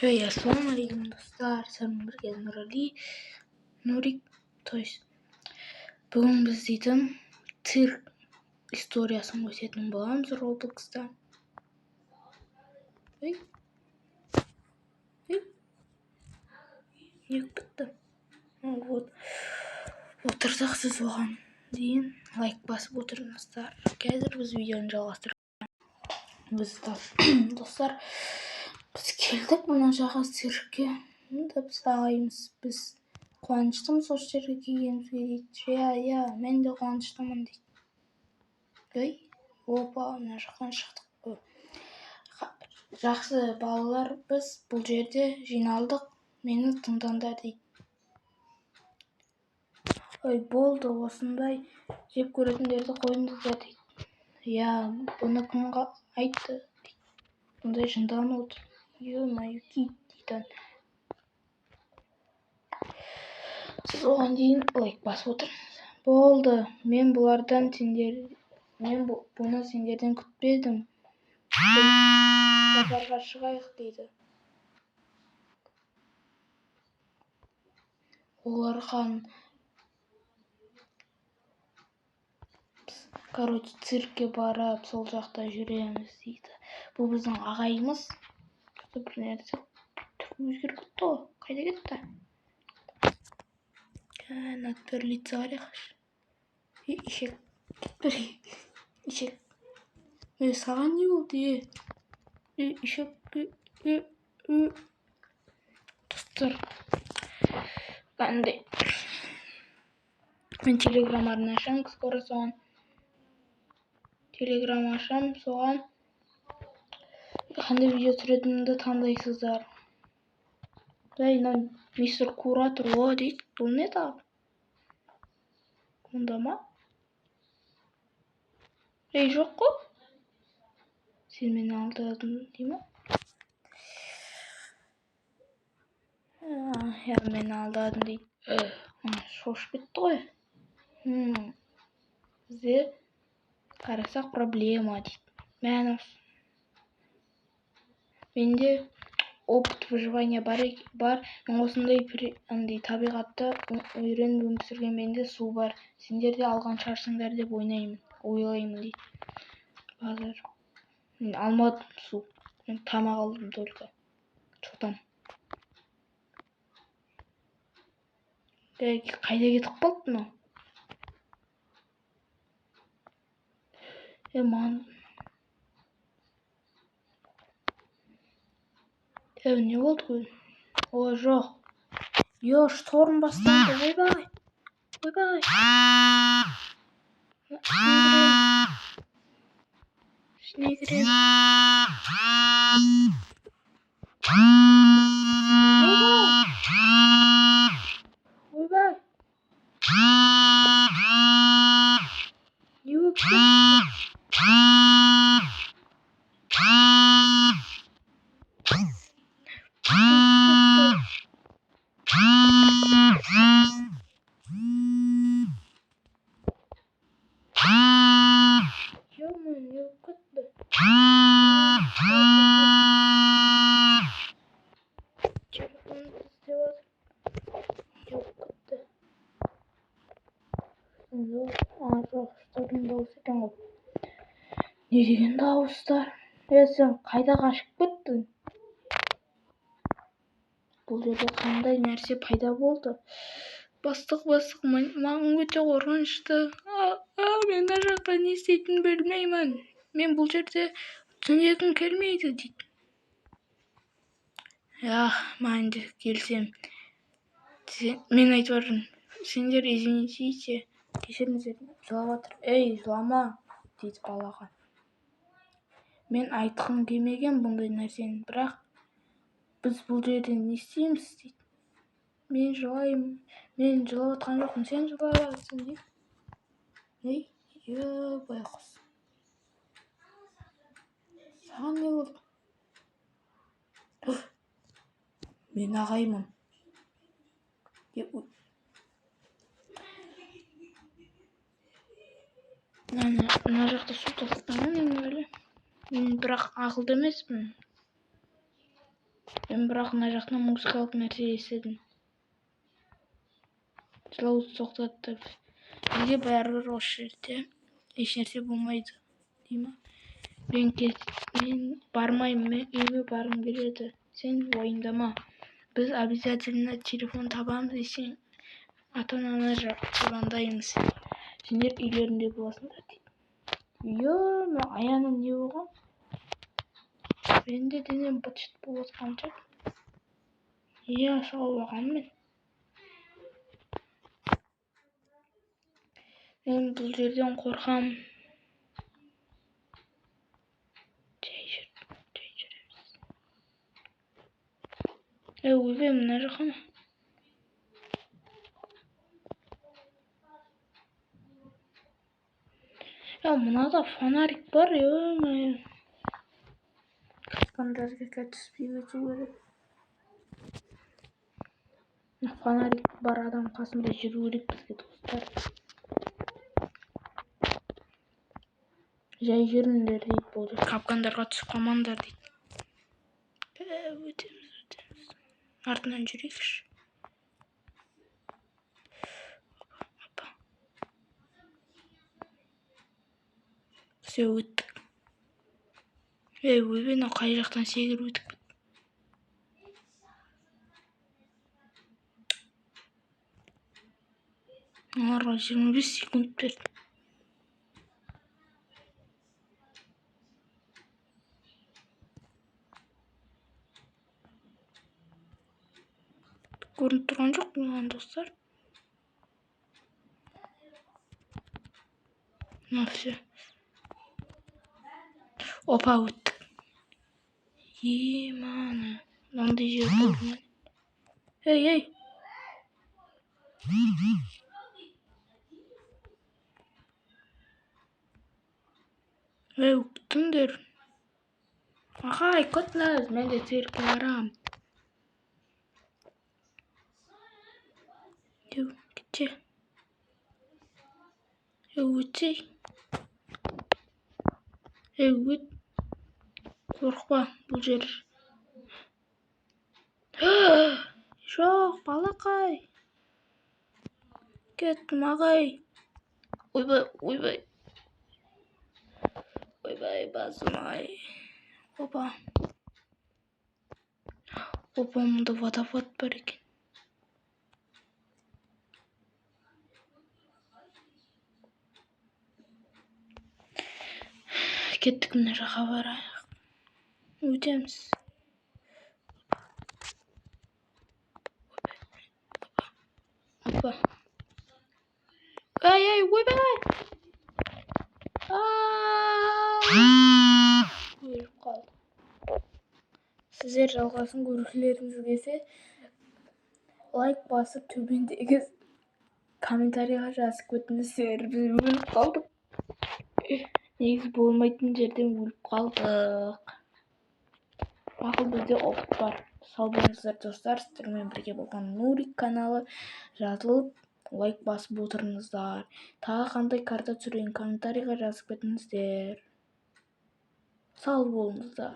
Эй, ассалаумағалейкум, достар! Сіздермен бірге Нұрали, Нурик, то есть бүгін біз дейтін цирк историясын көрсететін боламыз Роблокста. Ей, ей, не бітті? Вот, отырдық, сіз оған дейін лайк басып отырыңыздар. Қазір біз видеоны жалғастырамыз. Біз, достар, біз келдік мына жаққа, циркке. Мында біз ағайымыз, біз қуаныштымыз осы жерге келгенімізге дейді. Иә, иә, мен де қуаныштымын дейді. Ей, опа, мына жақтан шықтық. Жақсы, балалар, біз бұл жерде жиналдық, мені тыңдаңдар дейді. Ой, болды, осындай жеп көретіндерді қойыңыздар дейді. Иә, бұны кім айтты дейді. Бұндай жынданып отыр. Ё-моё, кит дейді. Сіз оған дейін лайк басып отырыңыз. Болды, мен бұлардан сендер, мен бұны сендерден күтпедім. Біз сапарға шығайық дейді. Олар қан, короче, циркке барып, сол жақта жүреміз дейді. Бұл біздің ағайымыз. Бір нәрсе өзгеріп кетті ғой. Қайда кетті? Кәні, лица қарайықшы. Е, ишек. Кет бір, ишек. Е, саған не болды, е? Е, ишек, е, е, е. Достар, қандай? Мен телеграм арна ашамын, скоро соған. Телеграм ашамын, соған қандай видео түсіретінімді таңдайсыздар. Ей, мынау мистер Куратор о дейді. Бұл не тағы? Мұнда ма? Ей, жоқ қой. Сен мені алдадың дей ма? Иә, мені алдадың дейді. Шошып кетті ғой. Бізде қарасақ проблема дейді. Мәні менде опыт выживания бар, бар. Мен осындай андай табиғатта үйреніп өмір сүрген, менде су бар. Сендер де алған шығарсыңдар деп ойнаймын, ойлаймын дейді. Базар. Мен алмадым су. Мен тамақ алдым только. Что там? Ей, қайда кетіп қалды мынау? Е, маған Е, не болды? О, жоқ. Йо, шторм басталды. Ойбай. Ойбай. Ішіне кіремін. Ойбай. Ойбай. Не болып кетті? Ё-моё, не болып кетті? Телефонды іздеп жатыр. Не болып кетті? А, жоқ, шторм дауысы екен ғой. Не деген дауыстар? Е, сен қайда қашып кеттің? Бұл жерде қандай нәрсе пайда болды? Бастық, бастық, маған өте қорқынышты. Мен мына жақта не істейтінімді білмеймін. Мен бұл жерде түнегім келмейді дейді. Ах, маған де келсем. Мен айтып жатырмын. Сендер извините, кешіріңіздер, жылап жатыр. Ей, жылама, дейді балаға. Мен айтқым келмеген бұндай нәрсені, бірақ біз бұл жерде не істейміз дейді. Мен жылаймын. Мен жылап жатқан жоқпын, сен жылап жатырсың дейді. Ей, е, байғұс. Саған не болды? Мен ағаймын. Мына жақта су тастаған мен әлі. Мен бірақ ақылды емеспін. Мен бірақ мына жақтан музыкалық нәрсе естідім. Жылауды тоқтатты. Бізге бәрібір осы жерде ешнәрсе болмайды дей ма? Мен бармаймын, мен үйіме барғым келеді. Сен уайымдама. Біз обязательно телефон табамыз и сен ата-анаңа звондаймыз. Сендер үйлерінде боласыңдар дейді. Ё, аяғым не болған? Менің де денем быт-шыт болып жатқан шығар. Иә, салып алғанмын мен. Мен бұл жерден қорқамын. Жай жүр, жай жүреміз. Ей, ойбай, мына жаққа ма? Я, мынада фонарик бар, ё-моё. Капкандарға түспей өту керек. Фонарик бар адам қасында жүру керек бізге, достар. Жай жүріңдер дейді бұл жерде. Капкандарға түсіп қалмаңдар дейді. Өтеміз, өтеміз. Артынан жүрейікші. Опа. Все, өттік. Ей, ойбай, мынау қай жақтан секіріп өтіп кетті? Оларға 25 секунд берді. Көрініп тұрған жоқ маған, достар. Ну, все. Опа, өттік. Еманы. Мынандай жер болды ма? Ей, ей. Ей, өттіңдер. Ағай, күтіңіз, мен де циркке барам. Еу, кетші. Еу, өтсей. Ей, өт. Қорықпа, бұл жер. Жоқ, балақай. Кеттім, ағай. Ойбай, ойбай. Ойбай, басым ай. Опа. Опа, мұнда водопад бар екен. Кеттік, мына жаққа барайық. Өтеміз. Опа. Ай, ай, ойбай! Өліп қалдым. Сіздер жалғасын көргілеріңіз келсе, лайк басып, төмендегі комментарийға жазып кетіңіздер. Біз өліп қалдық. Негізі болмайтын жерден өліп қалдық. Мақұл, бізде опыт бар. Сау болыңыздар, достар. Сіздермен бірге болған Нурик каналы. Жазылып, лайк басып отырыңыздар. Тағы қандай карта түсірейін, комментарийға жазып кетіңіздер. Сау болыңыздар.